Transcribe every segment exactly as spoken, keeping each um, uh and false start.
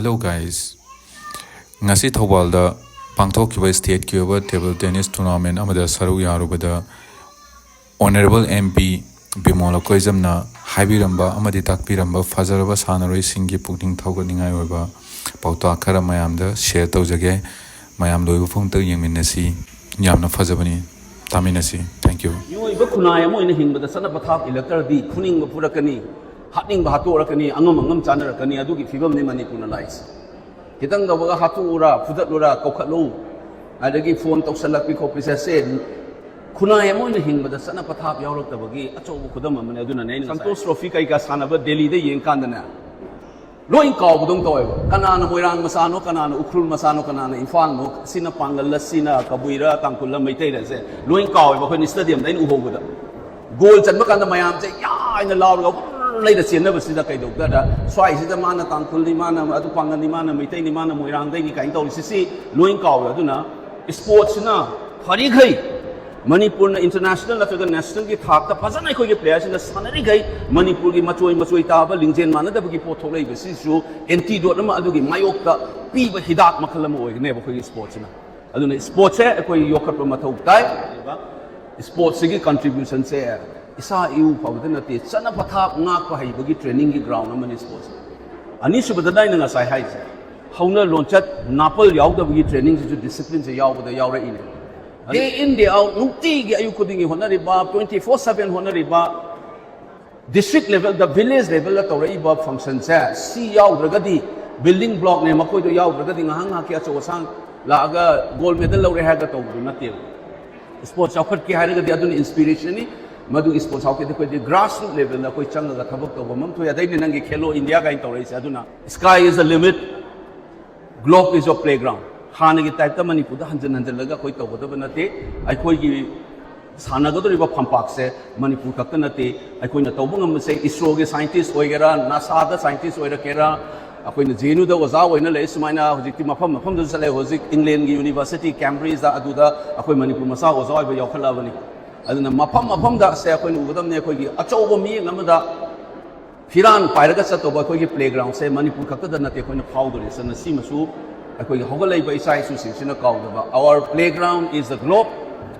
Hello guys, ꯉꯁꯤ ꯊꯧꯕꯥꯜꯗ ꯄꯥꯡꯊꯣꯛꯈꯤꯕ ꯁ꯭ꯇꯦꯠꯀꯤ ꯑꯣꯏꯕ ꯇꯦꯕꯜ ꯇꯦꯅꯤꯁ ꯇꯣꯔꯅꯥꯃꯦꯟ ꯑꯃꯗ ꯁꯔꯨꯛ ꯌꯥꯔꯨꯕꯗ ꯑꯣꯅꯔꯦꯕꯜ ꯑꯦꯝ ꯄꯤ ꯕꯤꯃꯣꯜ ꯑꯀꯣꯏꯖꯝꯅ ꯍꯥꯏꯕꯤꯔꯝꯕ ꯑꯃꯗꯤ ꯇꯥꯛꯄꯤꯔꯝꯕ ꯐꯖꯔꯕ ꯁꯥꯟꯅꯔꯣꯏꯁꯤꯡꯒꯤ ꯄꯨꯛꯅꯤꯡ ꯊꯧꯒꯠꯅꯤꯡꯉꯥꯏ ꯑꯣꯏꯕ ꯄꯥꯎꯇꯥꯛ ꯈꯔ ꯃꯌꯥꯝꯗ ꯁꯤꯌꯔ ꯇꯧꯖꯒꯦ꯫ ꯃꯌꯥꯝ ꯂꯣꯏꯕ ꯐꯥꯎꯇ ꯌꯦꯡꯃꯤꯟꯅꯁꯤ꯫ ꯌꯥꯝꯅ ꯐꯖꯕꯅꯤ, ꯇꯥꯃꯤꯟꯅꯁꯤ꯫ Thank you꯫ ꯃꯤꯑꯣꯏꯕ ꯈꯨꯟꯅꯥꯏ ꯑꯃ ꯑꯣꯏꯅ ꯍꯤꯡꯕꯗ ꯆꯠꯅ ꯄꯊꯥꯞ ꯏꯜꯂꯛꯇ꯭ꯔꯗꯤ ꯐꯨꯅꯤꯡꯕ ꯐꯨꯔꯛꯀꯅꯤ, ꯍꯥꯠꯅꯤꯡꯕ ꯍꯥꯠꯇꯣꯛꯂꯛꯀꯅꯤ, ꯑꯉꯝ ꯑꯉꯝ ꯆꯥꯅꯔꯛꯀꯅꯤ꯫ ꯑꯗꯨꯒꯤ ꯐꯤꯕꯝꯅꯤ ꯃꯅꯤꯄꯨꯔꯅ ꯂꯥꯛꯏꯁꯦ꯫ ꯈꯤꯇꯪ ꯇꯧꯕꯒ ꯍꯥꯠꯇꯣꯛꯎꯔꯥ, ꯐꯨꯗꯠꯂꯨꯔꯥ, ꯀꯧꯈꯠꯂꯨ, ꯑꯗꯒꯤ ꯐꯣꯟ ꯇꯧꯁꯜꯂꯛꯄꯤ ꯈꯣꯠꯄꯤꯁꯦ, ꯑꯁꯦ ꯈꯨꯟꯅꯥꯏ ꯑꯃ ꯑꯣꯏꯅ ꯍꯤꯡꯕꯗ ꯆꯠꯅ ꯄꯊꯥꯞ ꯌꯥꯎꯔꯛꯇꯕꯒꯤ ꯑꯆꯧꯕ ꯈꯨꯗꯝ ꯑꯃꯅꯦ꯫ ꯑꯗꯨꯅꯅꯦ ꯑꯩꯅ ꯉꯁꯥꯏ ꯁꯟꯇꯣꯁ ꯇ꯭ꯔꯣꯐꯤ ꯀꯩꯀꯥ ꯁꯥꯟꯅꯕ ꯗꯦꯜꯂꯤꯗ ꯌꯦꯡꯀꯥꯟꯗꯅꯦ, ꯂꯣꯏ ꯀꯥꯎꯕꯗꯧ ꯇꯧꯋꯦꯕ꯫ ꯀꯅꯥꯅ ꯃꯣꯏꯔꯥꯡ ꯃꯆꯥꯅꯣ, ꯀꯅꯥꯅ ꯎꯈ꯭ꯔꯨꯜ ꯃꯆꯥꯅꯣ, ꯀꯅꯥꯅ ꯏꯝꯐꯥꯜꯅꯣ, ꯁꯤꯅ ꯄꯥꯡꯒꯜꯂ, ꯁꯤꯅ ꯀꯕꯨꯏꯔ, ꯇꯥꯡꯈꯨꯜꯂ, ꯃꯩꯇꯩꯔꯁꯦ ꯂꯣꯏ ꯀꯥꯎꯋꯦꯕ꯫ ꯑꯩꯈꯣꯏꯅ ꯁ꯭ꯇꯦꯗꯤꯌꯝꯗ ꯑꯩꯅ ꯎꯍꯧꯕꯗ ꯒꯣꯜ ꯆꯟꯕ ꯀꯥꯟꯗ ꯃꯌꯥꯝꯁꯦ ꯌꯥ ꯍꯥꯏꯅ ꯂꯥꯎꯔꯒ ꯍꯨꯔ ꯂꯩꯔ ꯆꯦꯟꯅꯕꯁꯤꯗ ꯀꯩꯗꯧꯒꯦꯗ, ꯁ꯭ꯋꯥꯏꯁꯤꯗ ꯃꯥꯅ ꯇꯥꯡꯈꯨꯜꯅꯤ, ꯃꯥꯅ ꯑꯗꯨ ꯄꯥꯡꯒꯜꯅꯤ, ꯃꯥꯅ ꯃꯩꯇꯩꯅꯤ, ꯃꯥꯅ ꯃꯣꯏꯔꯥꯡꯗꯩꯅꯤ ꯀꯥꯏꯅ ꯇꯧꯔꯤꯁꯤ, ꯁꯤ ꯂꯣꯏ ꯀꯥꯎꯋꯦ꯫ ꯑꯗꯨꯅ ꯁ꯭ꯄꯣꯔꯠꯁꯤꯅ ꯐꯔꯤꯈꯩ ꯃꯅꯤꯄꯨꯔꯅ ꯏꯟꯇꯔꯅꯦꯁꯅꯦꯜ ꯅꯠꯇ꯭ꯔꯒ ꯅꯦꯁꯅꯦꯜꯒꯤ ꯊꯥꯛꯇ ꯐꯖꯅ ꯑꯩꯈꯣꯏꯒꯤ ꯄ꯭ꯂꯦꯌꯔꯁꯤꯡꯅ ꯁꯥꯟꯅꯔꯤꯈꯩ ꯃꯅꯤꯄꯨꯔꯒꯤ ꯃꯆꯣꯏ ꯃꯆꯣꯏ ꯇꯥꯕ ꯂꯤꯡꯖꯦꯜ ꯃꯥꯟꯅꯗꯕꯒꯤ ꯄꯣꯠ ꯊꯣꯛꯂꯛꯏꯕꯁꯤꯁꯨ ꯑꯦꯟꯇꯤꯗꯣꯠ ꯑꯃ, ꯑꯗꯨꯒꯤ ꯃꯥꯌꯣꯛꯇ ꯄꯤꯕ ꯍꯤꯗꯥꯛ ꯃꯈꯜ ꯑꯃ ꯑꯣꯏꯒꯅꯦꯕ ꯑꯩꯈꯣꯏꯒꯤ ꯁ꯭ꯄꯣꯔꯠꯁꯤꯅ꯫ ꯑꯗꯨꯅ ꯁ꯭ꯄꯣꯔꯠꯁꯦ ꯑꯩꯈꯣꯏ ꯌꯣꯛꯈꯠꯄ ꯃꯊꯧ ꯇꯥꯏ꯫ ꯁ꯭ꯄꯣꯔꯠꯁꯤꯒꯤ ꯀꯟꯇ꯭ꯔꯤꯕ꯭ꯌꯨꯁꯟꯁꯦ ꯏꯁꯥ ꯏꯎ ꯐꯕꯗ ꯅꯠꯇꯦ, ꯆꯠꯅ ꯄꯊꯥꯞ ꯉꯥꯛꯄ ꯍꯩꯕꯒꯤ ꯇ꯭ꯔꯦꯅꯤꯡꯒꯤ ꯒ꯭ꯔꯥꯎꯟ ꯑꯃꯅꯤ ꯁ꯭ꯄꯣꯔꯠꯁꯦ꯫ ꯑꯅꯤꯁꯨꯕꯗꯅ ꯑꯩꯅ ꯉꯁꯥꯏ ꯍꯥꯏꯁꯦ, ꯍꯧꯅ ꯂꯣꯟꯆꯠ ꯅꯥꯄꯜ ꯌꯥꯎꯗꯕꯒꯤ ꯇ꯭ꯔꯦꯅꯤꯡꯁꯤꯁꯨ ꯗꯤꯁꯤꯄ꯭ꯂꯤꯟꯁꯦ ꯌꯥꯎꯕꯗ ꯌꯥꯎꯔꯛꯏꯅꯦ꯫ ꯗꯦ ꯏꯟ ꯗꯦ ꯑꯥꯎꯠ ꯅꯨꯡꯇꯤꯒꯤ ꯑꯌꯨꯛ ꯈꯨꯗꯤꯡꯒꯤ ꯍꯣꯠꯅꯔꯤꯕ, ꯇ꯭ꯋꯦꯟꯇꯤ ꯐꯣꯔ ꯁꯚꯦꯟ ꯍꯣꯠꯅꯔꯤꯕ, ꯗꯤꯁꯇ꯭ꯔꯤꯛ ꯂꯦꯚꯦꯜꯗ, ꯚꯤꯂꯦꯖ ꯂꯦꯚꯦꯜꯗ ꯇꯧꯔꯛꯏꯕ ꯐꯪꯁꯟꯁꯦ, ꯁꯤ ꯌꯥꯎꯗ꯭ꯔꯒꯗꯤ, ꯕꯤꯜꯗꯤꯡ ꯕ꯭ꯂꯣꯛꯅꯦ, ꯃꯈꯣꯏꯗꯣ ꯌꯥꯎꯗ꯭ꯔꯒꯗꯤ ꯉꯥꯏꯍꯥꯛ ꯉꯥꯏꯍꯥꯛꯀꯤ ꯑꯆꯧ ꯑꯁꯥꯡ ꯂꯥꯛꯑꯒ ꯒꯣꯜ ꯃꯦꯗꯜ ꯂꯧꯔꯦ ꯍꯥꯏꯔꯒ ꯇꯧꯕꯗꯨ ꯅꯠꯇꯦꯕ꯫ ꯁ꯭ꯄꯣꯔꯠꯁ ꯆꯥꯎꯈꯠꯀꯦ ꯍꯥꯏꯔꯒꯗꯤ ꯑꯗꯨꯅ ꯏꯟꯁꯄꯤꯔꯦꯁꯟꯅꯤ꯫ ꯃꯗꯨꯒꯤ ꯁ꯭ꯄꯣꯔꯠꯁ ꯆꯥꯎꯈꯠꯀꯦ ꯑꯩꯈꯣꯏꯗꯤ ꯒ꯭ꯔꯥꯁꯔꯨꯠ ꯂꯦꯚꯦꯜꯗ ꯑꯩꯈꯣꯏ ꯆꯪꯉꯒ ꯊꯕꯛ ꯇꯧꯕ ꯑꯃ ꯊꯣꯛꯑꯦ꯫ ꯑꯗꯩꯅꯦ ꯅꯪꯒꯤ ꯈꯦꯂꯣ ꯏꯟꯗꯤꯌꯥ ꯀꯥꯏꯅ ꯇꯧꯔꯛꯏꯁꯦ꯫ ꯑꯗꯨꯅ sky is the limit, globe is your playground꯫ ꯍꯥꯟꯅꯒꯤ ꯇꯥꯏꯞꯇ ꯃꯅꯤꯄꯨꯔꯗ ꯍꯟꯖꯤꯟ ꯍꯟꯖꯤꯜꯂꯒ ꯑꯩꯈꯣꯏ ꯇꯧꯒꯗꯕ ꯅꯠꯇꯦ꯫ ꯑꯩꯈꯣꯏꯒꯤ ꯁꯥꯟꯅꯒꯗꯧꯔꯤꯕ ꯐꯝꯄꯥꯛꯁꯦ ꯃꯅꯤꯄꯨꯔ ꯈꯛꯇ ꯅꯠꯇꯦ꯫ ꯑꯩꯈꯣꯏꯅ ꯇꯧꯕ ꯉꯝꯕꯁꯦ, ꯏꯁꯔꯣꯒꯤ ꯁꯥꯏꯟꯇꯤꯁ ꯑꯣꯏꯒꯦꯔꯥ, ꯅꯥꯁꯥꯗ ꯁꯥꯏꯟꯇꯤꯁ ꯑꯣꯏꯔꯛꯀꯦꯔꯥ, ꯑꯩꯈꯣꯏꯅ ꯖꯦ ꯑꯦꯟ ꯌꯨꯗ ꯑꯣꯖꯥ ꯑꯣꯏꯅ ꯂꯩ, ꯁꯨꯃꯥꯏꯅ ꯍꯧꯖꯤꯛꯇꯤ ꯃꯐꯝ ꯃꯐꯝꯗꯁꯨ ꯆꯠꯂꯦ꯫ ꯍꯧꯖꯤꯛ ꯏꯪꯂꯦꯟꯒꯤ ꯌꯨꯅꯤꯚꯔꯁꯤꯇꯤ ꯀꯦꯝꯕ꯭ꯔꯤꯖꯇ, ꯑꯗꯨꯗ ꯑꯩꯈꯣꯏ ꯃꯅꯤꯄꯨꯔ ꯃꯆꯥ ꯑꯣꯖꯥ ꯑꯣꯏꯕ ꯌꯥꯎꯈꯠꯂꯛꯑꯕꯅꯤ꯫ ꯑꯗꯨꯅ ꯃꯐꯝ ꯃꯐꯝꯗ ꯁꯦ ꯑꯩꯈꯣꯏꯅ ꯎꯒꯗꯕꯅꯤ꯫ ꯑꯩꯈꯣꯏꯒꯤ ꯑꯆꯧꯕ ꯃꯤꯠꯌꯦꯡ ꯑꯃꯗ ꯐꯤꯔꯥꯟ ꯄꯥꯏꯔꯒ ꯆꯠꯇꯧꯕ ꯑꯩꯈꯣꯏꯒꯤ ꯄ꯭ꯂꯦꯒ꯭ꯔꯥꯎꯟꯁꯦ ꯃꯅꯤꯄꯨꯔ ꯈꯛꯇꯗ ꯅꯠꯇꯦ ꯑꯩꯈꯣꯏꯅ ꯐꯥꯎꯗꯣꯔꯤꯁꯦ꯫ ꯑꯗꯨꯅ ꯁꯤꯃꯁꯨ ꯑꯩꯈꯣꯏꯒꯤ ꯍꯧꯒꯠꯂꯛꯏꯕ ꯏꯆꯥ ꯏꯁꯨꯁꯤꯡꯁꯤꯅ ꯀꯥꯎꯗꯕ, our playground is the globe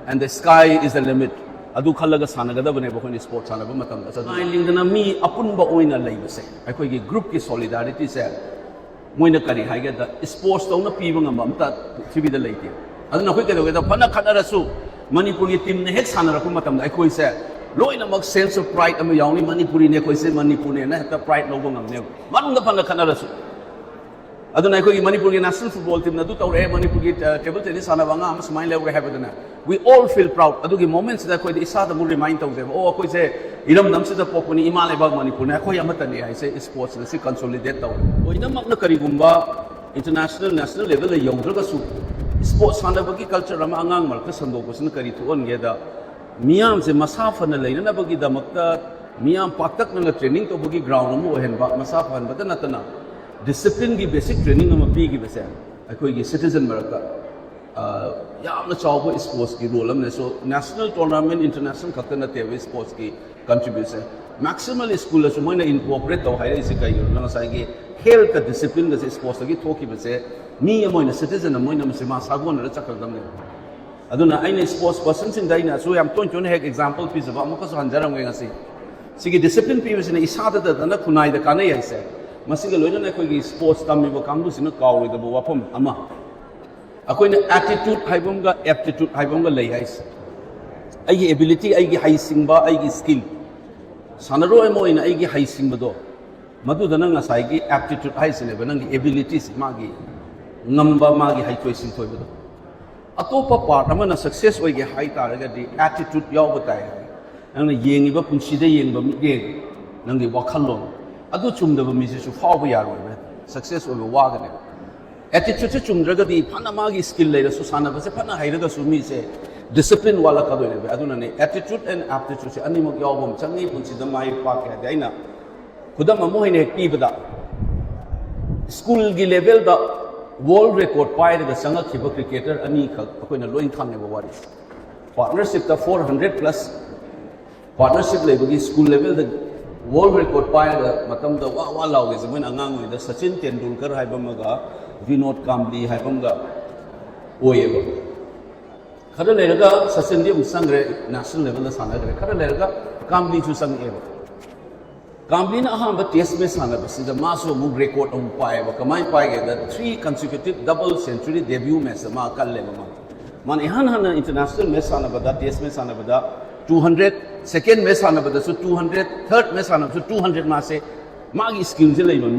and the sky is the limit, ꯑꯗꯨ ꯈꯜꯂꯒ ꯁꯥꯟꯅꯒꯗꯕꯅꯦꯕ ꯑꯩꯈꯣꯏꯅ ꯁ꯭ꯄꯣꯔꯠ ꯁꯥꯟꯅꯕ ꯃꯇꯝꯗ꯫ ꯆꯠꯅꯉꯥꯏ ꯂꯤꯡꯗꯅ ꯃꯤ ꯑꯄꯨꯟꯕ ꯑꯣꯏꯅ ꯂꯩꯕꯁꯦ, ꯑꯩꯈꯣꯏꯒꯤ ꯒ꯭ꯔꯨꯞꯀꯤ ꯁꯣꯂꯤꯗꯥꯔꯤꯇꯤꯁꯦ ꯃꯣꯏꯅ ꯀꯔꯤ ꯍꯥꯏꯒꯦꯗ, ꯁ꯭ꯄꯣꯔꯠꯁ ꯇꯧꯅ ꯄꯤꯕ ꯉꯝꯕ ꯑꯝꯇ ꯄ꯭ꯔꯤꯊꯤꯕꯤꯗ ꯂꯩꯇꯦ꯫ ꯑꯗꯨꯅ ꯑꯩꯈꯣꯏ ꯀꯩꯗꯧꯒꯦꯗ, ꯐꯅ ꯈꯠꯅꯔꯁꯨ ꯃꯅꯤꯄꯨꯔꯒꯤ ꯇꯤꯝꯅ ꯍꯦꯛ ꯁꯥꯟꯅꯔꯛꯄ ꯃꯇꯝꯗ ꯑꯩꯈꯣꯏꯁꯦ ꯂꯣꯏꯅꯃꯛ sense of pride ꯑꯃ ꯌꯥꯎꯅꯤ, ꯃꯅꯤꯄꯨꯔꯤꯅꯦ ꯑꯩꯈꯣꯏꯁꯦ, ꯃꯅꯤꯄꯨꯔꯅꯦꯅ ꯍꯦꯛꯇ ꯄ꯭ꯔꯥꯏꯗ ꯂꯧꯕ ꯉꯝꯅꯦꯕ, ꯃꯅꯨꯡꯗ ꯐꯅ ꯈꯠꯅꯔꯁꯨ꯫ ꯑꯗꯨꯅ ꯑꯩꯈꯣꯏꯒꯤ ꯃꯅꯤꯄꯨꯔꯒꯤ ꯅꯦꯁꯅꯦꯜ ꯐꯨꯠꯕꯣꯜ ꯇꯤꯝꯅ ꯑꯗꯨ ꯇꯧꯔꯛꯑꯦ, ꯃꯅꯤꯄꯨꯔꯒꯤ ꯇꯦꯕꯜ ꯇꯦꯅꯤꯁ ꯁꯥꯟꯅꯕ ꯑꯉꯥꯡ ꯑꯃ ꯁꯨꯃꯥꯏꯅ ꯂꯧꯔꯦ ꯍꯥꯏꯕꯗꯨꯅ, we all feel proud꯫ ꯑꯗꯨꯒꯤ ꯃꯣꯃꯦꯟꯠꯁꯤꯗ ꯑꯩꯈꯣꯏꯗ ꯏꯁꯥꯗ ꯑꯃꯨꯛ ꯔꯤꯃꯥꯏꯟ ꯇꯧꯖꯩꯕ, ꯑꯣ, ꯑꯩꯈꯣꯏꯁꯦ ꯏꯔꯝꯗꯝꯁꯤꯗ ꯄꯣꯛꯄꯅꯤ, ꯏꯃꯥ ꯂꯩꯕꯥꯛ ꯃꯅꯤꯄꯨꯔꯅꯤ, ꯑꯩꯈꯣꯏ ꯑꯃꯠꯇꯅꯤ ꯍꯥꯏꯁꯦ ꯁ꯭ꯄꯣꯔꯠꯁꯅ ꯁꯤ ꯀꯟꯁꯣꯂꯤꯗꯦꯠ ꯇꯧꯔꯦ꯫ ꯂꯣꯏꯅꯃꯛꯅ ꯀꯔꯤꯒꯨꯝꯕ ꯏꯟꯇꯔꯅꯦꯁꯅꯦꯜ ꯅꯦꯁꯅꯦꯜ ꯂꯦꯚꯦꯜꯗ ꯌꯧꯗ꯭ꯔꯒꯁꯨ ꯁ꯭ꯄꯣꯔꯠꯁ ꯁꯥꯟꯅꯕꯒꯤ ꯀꯜꯆꯔ ꯑꯃ ꯑꯉꯥꯡ ꯃꯔꯛꯇ ꯁꯟꯗꯣꯛꯄꯁꯤꯅ ꯀꯔꯤ ꯊꯣꯛꯍꯟꯒꯦꯗ, ꯃꯤꯌꯥꯝꯁꯦ ꯃꯁꯥ ꯐꯅ ꯂꯩꯅꯅꯕꯒꯤꯗꯃꯛꯇ ꯃꯤꯌꯥꯝ ꯄꯥꯛꯇꯛꯅꯅ ꯇ꯭ꯔꯦꯅꯤꯡ ꯇꯧꯕꯒꯤ ꯒ꯭ꯔꯥꯎꯟ ꯑꯃ ꯑꯣꯏꯍꯟꯕ, ꯃꯁꯥ ꯐꯍꯟꯕꯇ ꯅꯠꯇꯅ ꯗꯤꯁꯤꯄ꯭ꯂꯤꯟꯒꯤ ꯕꯦꯁꯤꯛ ꯇ꯭ꯔꯦꯅꯤꯡ ꯑꯃ ꯄꯤꯈꯤꯕꯁꯦ ꯑꯩꯈꯣꯏꯒꯤ ꯁꯤꯇꯤꯖꯟ ꯃꯔꯛꯇ, ꯑ, ꯌꯥꯝꯅ ꯆꯥꯎꯕ ꯁ꯭ꯄꯣꯔꯠꯁꯀꯤ ꯔꯣꯜ ꯑꯃꯅꯦ꯫ ꯁꯣ ꯅꯦꯁꯅꯦꯜ ꯇꯣꯔꯅꯥꯃꯦꯟꯠ, ꯏꯟꯇꯔꯅꯦꯁꯅꯦꯜ ꯈꯛꯇ ꯅꯠꯇꯦꯕ ꯁ꯭ꯄꯣꯔꯠꯁꯀꯤ ꯀꯟꯇ꯭ꯔꯤꯕ꯭ꯌꯨꯁꯟ꯫ ꯃꯦꯛꯁꯤꯃꯜ ꯁ꯭ꯀꯨꯜꯗꯁꯨ ꯃꯣꯏꯅ ꯏꯟꯀꯣꯔꯄꯣꯔꯦꯠ ꯇꯧ ꯍꯥꯏꯔꯛꯏꯁꯦ ꯀꯩꯒꯤꯅꯣ? ꯉꯁꯥꯏꯒꯤ ꯍꯦꯜꯠꯀ ꯗꯤꯁꯤꯄ꯭ꯂꯤꯟꯒꯁꯦ ꯁ꯭ꯄꯣꯔꯠꯁꯇꯒꯤ ꯊꯣꯛꯈꯤꯕꯁꯦ ꯃꯤ ꯑꯃ ꯑꯣꯏꯅ, ꯁꯤꯇꯤꯖꯟ ꯑꯃ ꯑꯣꯏꯅ ꯃꯁꯤ ꯃꯥ ꯁꯥꯒꯣꯟꯅꯔ ꯆꯠꯀꯗꯕꯅꯦꯕ꯫ ꯑꯗꯨꯅ ꯑꯩꯅ ꯁ꯭ꯄꯣꯔꯠꯁ ꯄꯔꯁꯟꯁꯤꯡꯗ ꯑꯩꯅꯁꯨ ꯌꯥꯝ ꯇꯣꯏꯅ ꯇꯣꯏꯅ ꯍꯦꯛ ꯑꯦꯛꯖꯥꯝꯄꯜ ꯄꯤꯖꯕ, ꯑꯃꯨꯛꯀꯁꯨ ꯍꯟꯖꯔꯝꯒꯦ ꯉꯁꯤ꯫ ꯁꯤꯒꯤ ꯗꯤꯁꯤꯄ꯭ꯂꯤꯟ ꯄꯤꯕꯁꯤꯅ ꯏꯁꯥꯗꯇꯅ ꯈꯨꯟꯅꯥꯏꯗ ꯀꯥꯟꯅꯩ ꯍꯥꯏꯁꯦ, ꯃꯁꯤꯒ ꯂꯣꯏꯅꯅ ꯑꯩꯈꯣꯏꯒꯤ ꯁ꯭ꯄꯣꯔꯠꯁ ꯇꯝꯃꯤꯕ ꯀꯥꯡꯕꯨꯁꯤꯅ ꯀꯥꯎꯔꯣꯏꯗꯕ ꯋꯥꯐꯝ ꯑꯃ, ꯑꯩꯈꯣꯏꯅ ꯑꯦꯇꯤꯇ꯭ꯌꯨꯠ ꯍꯥꯏꯕ ꯑꯃꯒ ꯑꯦꯞꯇꯤꯇ꯭ꯌꯨꯠ ꯍꯥꯏꯕ ꯑꯃꯒ ꯂꯩ ꯍꯥꯏꯁꯦ꯫ ꯑꯩꯒꯤ ꯑꯦꯕꯤꯂꯤꯇꯤ, ꯑꯩꯒꯤ ꯍꯩꯁꯤꯡꯕ, ꯑꯩꯒꯤ ꯁ꯭ꯀꯤꯜ, ꯁꯥꯟꯅꯔꯣꯏ ꯑꯃ ꯑꯣꯏꯅ ꯑꯩꯒꯤ ꯍꯩꯁꯤꯡꯕꯗꯣ, ꯃꯗꯨꯗꯅ ꯉꯁꯥꯏꯒꯤ ꯑꯦꯞꯇꯤꯇ꯭ꯌꯨꯠ ꯍꯥꯏꯁꯤꯅꯦꯕ, ꯅꯪꯒꯤ ꯑꯦꯕꯤꯂꯤꯇꯤꯁ, ꯃꯥꯒꯤ ꯉꯝꯕ, ꯃꯥꯒꯤ ꯍꯩꯊꯣꯏ ꯁꯤꯡꯊꯣꯏꯕꯗꯣ꯫ ꯑꯇꯣꯞꯄ ꯄꯥꯔꯠ ꯑꯃꯅ ꯁꯛꯁꯦꯁ ꯑꯣꯏꯒꯦ ꯍꯥꯏ ꯇꯥꯔꯒꯗꯤ ꯑꯦꯇꯤꯇ꯭ꯌꯨꯠ ꯌꯥꯎꯕ ꯇꯥꯏ ꯍꯥꯏ꯫ ꯅꯪꯅ ꯌꯦꯡꯉꯤꯕ ꯄꯨꯟꯁꯤꯗ ꯌꯦꯡꯕ ꯃꯤꯠꯌꯦꯡ, ꯅꯪꯒꯤ ꯋꯥꯈꯜꯂꯣꯟ, ꯑꯗꯨ ꯆꯨꯝꯗꯕ ꯃꯤꯁꯤꯁꯨ ꯐꯥꯎꯕ ꯌꯥꯔꯣꯏꯕ, ꯁꯛꯁꯦꯁ ꯑꯣꯏꯕ ꯋꯥꯒꯅꯦꯕ꯫ ꯑꯦꯇꯤꯇ꯭ꯌꯨꯠꯁꯦ ꯆꯨꯝꯗ꯭ꯔꯒꯗꯤ ꯐꯅ ꯃꯥꯒꯤ ꯁ꯭ꯀꯤꯜ ꯂꯩꯔꯁꯨ, ꯁꯥꯟꯅꯕꯁꯦ ꯐꯅ ꯍꯩꯔꯒꯁꯨ ꯃꯤꯁꯦ ꯗꯤꯁꯤꯄ꯭ꯂꯤꯟ ꯋꯥꯠꯂꯛꯀꯗꯣꯏꯅꯦꯕ꯫ ꯑꯗꯨꯅꯅꯦ attitude and aptitudeꯁꯦ ꯑꯅꯤꯃꯛ ꯌꯥꯎꯕ ꯑꯃ ꯆꯪꯉꯤ ꯄꯨꯟꯁꯤꯗ ꯃꯥꯏ ꯄꯥꯛꯀꯦ ꯍꯥꯏꯔꯗꯤ꯫ ꯑꯩꯅ ꯈꯨꯗꯝ ꯑꯃ ꯑꯣꯏꯅ ꯍꯦꯛ ꯄꯤꯕꯗ, ꯁ꯭ꯀꯨꯜꯒꯤ ꯂꯦꯚꯦꯜꯗ ꯋꯥꯔꯜ ꯔꯦꯀꯣꯔꯗ ꯄꯥꯏꯔꯒ ꯆꯪꯉꯛꯈꯤꯕ ꯀ꯭ꯔꯤꯀꯦꯇꯔ ꯑꯅꯤꯈꯛ ꯑꯩꯈꯣꯏꯅ ꯂꯣꯏ ꯈꯪꯉꯦꯕ ꯋꯥꯔꯤꯁꯦ꯫ ꯄꯥꯔꯠꯅꯔꯁꯤꯞꯇ four hundred plus ꯄꯥꯔꯠꯅꯔꯁꯤꯞ ꯂꯩꯕꯒꯤ ꯁ꯭ꯀꯨꯜ ꯂꯦꯚꯦꯜꯗ World record ꯄꯥꯏꯔꯒ ꯃꯇꯝꯗ ꯋꯥ ꯋꯥ ꯂꯥꯎꯒꯦꯁꯦ ꯃꯣꯏꯅ ꯑꯉꯥꯡ ꯑꯣꯏꯔꯤꯉꯩꯗ ꯁꯆꯤꯟ ꯇꯦꯟꯗꯨꯜꯀꯔ ꯍꯥꯏꯕ ꯑꯃꯒ ꯕꯤꯅꯣꯗ ꯀꯥꯝꯕ꯭ꯂꯤ ꯍꯥꯏꯕ ꯑꯃꯒ ꯑꯣꯏꯌꯦꯕ꯫ ꯈꯔ ꯂꯩꯔꯒ ꯁꯆꯤꯟꯗꯤ ꯑꯃꯨꯛ ꯆꯪꯈ꯭ꯔꯦ, ꯅꯦꯁꯅꯦꯜ ꯂꯦꯚꯦꯜꯗ ꯁꯥꯟꯅꯈ꯭ꯔꯦ꯫ ꯈꯔ ꯂꯩꯔꯒ ꯀꯥꯝꯕ꯭ꯂꯤꯁꯨ ꯆꯪꯉꯛꯑꯦꯕ꯫ ꯀꯥꯝꯕ꯭ꯂꯤꯅ ꯑꯍꯥꯟꯕ ꯇꯦꯁ ꯃꯦꯠꯆ ꯁꯥꯟꯅꯕꯁꯤꯗ ꯃꯥꯁꯨ ꯑꯃꯨꯛ ꯔꯦꯀꯣꯔꯗ ꯑꯃꯨꯛ ꯄꯥꯏꯌꯦꯕ꯫ ꯀꯃꯥꯏꯅ ꯄꯥꯏꯒꯦꯗ, three consecutive double century debut ꯃꯦꯠꯆꯇ ꯃꯥ ꯀꯜꯂꯦꯕ꯫ ꯃꯥ ꯃꯥꯅ ꯏꯍꯥꯟ ꯍꯥꯟꯅ ꯏꯟꯇꯔꯅꯦꯁꯅꯦꯜ ꯃꯦꯠꯆ ꯁꯥꯟꯅꯕꯗ, ꯇꯦꯁ ꯃꯦꯠꯆ ꯁꯥꯟꯅꯕꯗ two hundred, ꯁꯦꯀꯦꯟ ꯃꯦꯠꯆ ꯁꯥꯟꯅꯕꯗꯁꯨ two hundred, ꯊꯔꯠ ꯃꯦꯠꯆ ꯁꯥꯟꯅꯕꯁꯨ two hundred꯫ ꯃꯥꯁꯦ ꯃꯥꯒꯤ ꯁ꯭ꯀꯤꯜꯁꯦ ꯂꯩꯕ